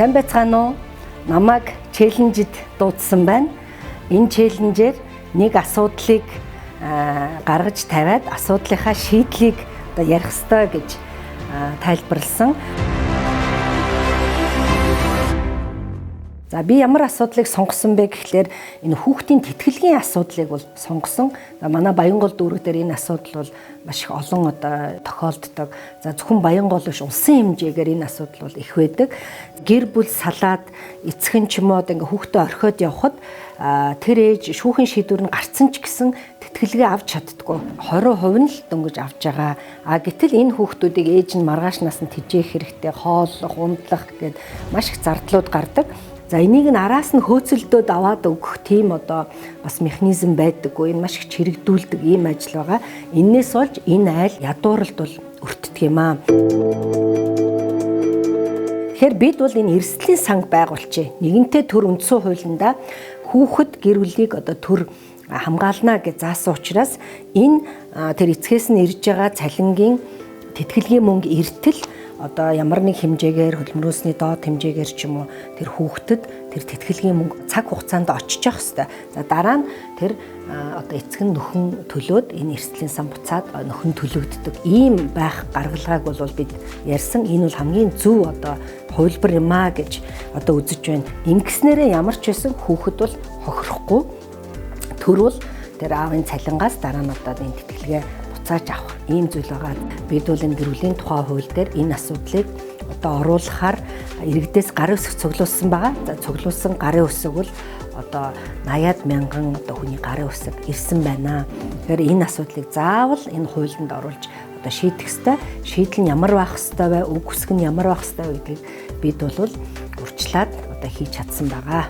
Сайн байцгаана уу? Намайг challenge-д дуудсан байна. Энэ challenge-ээр нэг асуудлыг гаргаж тавиад асуудлынхаа шийдлийг одоо ярих ёстой гэж тайлбарласан. За би ямар асуудлыг сонгосон бэ гэхлээр энэ хүүхдийн тэтгэлгийн асуудлыг бол сонгосон. За манай Баянгол дүүрэг дээр энэ асуудал бол маш их олон одоо тохиолддог. За зөвхөн Баянгол биш, улсын хэмжээгээр энэ асуудал бол их байдаг. Гэр бүл салаад эцэг нь ч юм уу ингээ хүүхдээ орхиод явхад тэр ээж шүүхийн шийдвэр нь гарцсан ч гэсэн тэтгэлгээ авч чаддаггүй. 20% нь л дөнгөж авч байгаа. А гэтэл энэ хүүхдүүдийг ээж нь маргааш нас нь тэжээх хэрэгтэй, хооллох, ундлах гэд маш их зардлууд гардаг. За энийг нь араас нь хөөцөлдөөд аваад өгөх тийм одоо бас механизм байдаггүй. Энэ маш их чирэгдүүлдэг ийм ажил байгаа. Эннээс болж энэ айл ядууралд бол өртдөг юм аа. Тэгэхээр бид бол энэ эрсдлийн санг байгуулчээ. Нэгэнтээ төр үндсэн хуулиндаа хүүхэд гэр бүлийг одоо төр хамгаална гэж заасан учраас энэ тэр эцгээс нь ирж байгаа цалингийн тэтгэлгийн мөнгө эртэл одоо ямар нэг хэмжээгээр хөдөлмөрөөсний доод хэмжээгээр ч юм уу тэр хүүхдэд тэр тэтгэлгийн мөнгө цаг хугацаанд очиж явах хэвээр. За дараа нь тэр одоо эцэг нь нөхөн төлөөд энэ эрсдлийн сан буцаад нөхөн төлөгддөг. Ийм байх гаргалгааг бол бид ярьсан. Энэ бол хамгийн зөв одоо хувилбар юм аа гэж одоо үзэж байна. Ингэснээрээ ямар ч байсан хүүхэд бол хохирохгүй. Тэр бол тэр аавын цалингаас дараа нь одоо энэ тэтгэлгээ буцааж авах ийм зүйл байгаа. Бид бол энэ гэр бүлийн тухай хууль дээр энэ асуудлыг одоо оруулахаар иргэдээс гарын үсэг цуглуулсан байгаа. За цуглуулсан гарын үсэг бол одоо 80-аад мянган одоо хүний гарын үсэг ирсэн байна. Тэгэхээр энэ асуудлыг заавал энэ хуулинд оруулж одоо шийдэх ёстой. Шийдэл нь ямар байх ёстой вэ? Үг үсэг нь ямар байх ёстой вэ гэдгийг бид бол урьдчилаад одоо хийж чадсан байгаа.